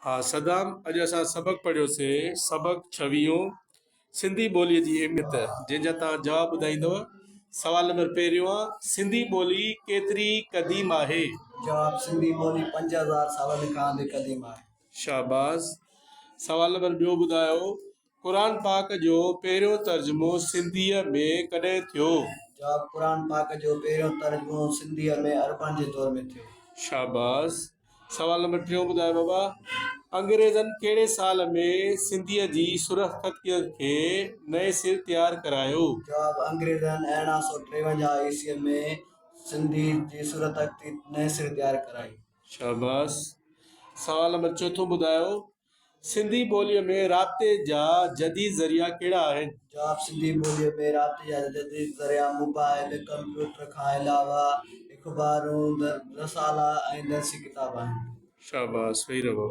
ها صدام اڄ اسان سبق پڙهيوسي سبق ڇويهون سنڌي ٻوليء جي اهميت جنهن جا توهان جواب ٻڌائيندؤ سوال نمبر پهريون آ سنڌي ٻولي ڪيتري قديم آهي؟ جواب سنڌي ٻولي 5000 سالن کان به قديم آهي. شاباس سوال نمبر ٻيو ٻڌايو قرآن پاڪ جو پهريون ترجمو سنڌيء ۾ ڪڏهن ٿيو؟ جواب، قرآن پاڪ جو پهريون ترجمو سنڌيء ۾ عربن جي دور ۾ ٿيو. شاباس. سوال نمبر ٽيون ٻڌايو بابا، انگريزن ڪهڙي سال ۾ سنڌيء جي صورتخطيء کي نئين سر تيار ڪرايو؟ جواب، انگريزن 1853 عيسويء ۾ سنڌيء جي صورتخطي نئين سر تيار ڪرائي. شاباس. سوال نمبر چوٿون ٻڌايو، سنڌي ٻوليء ۾ رابطي جا جديد ذريعا ڪهڙا آهن؟ جواب، سنڌي ٻوليء ۾ رابطي جا جديد ذريعا موبائل، ڪمپيوٽر کان علاوه اخبارون، رسالا ۽ درسي ڪتاب آهن. شاباس ويهي رهو.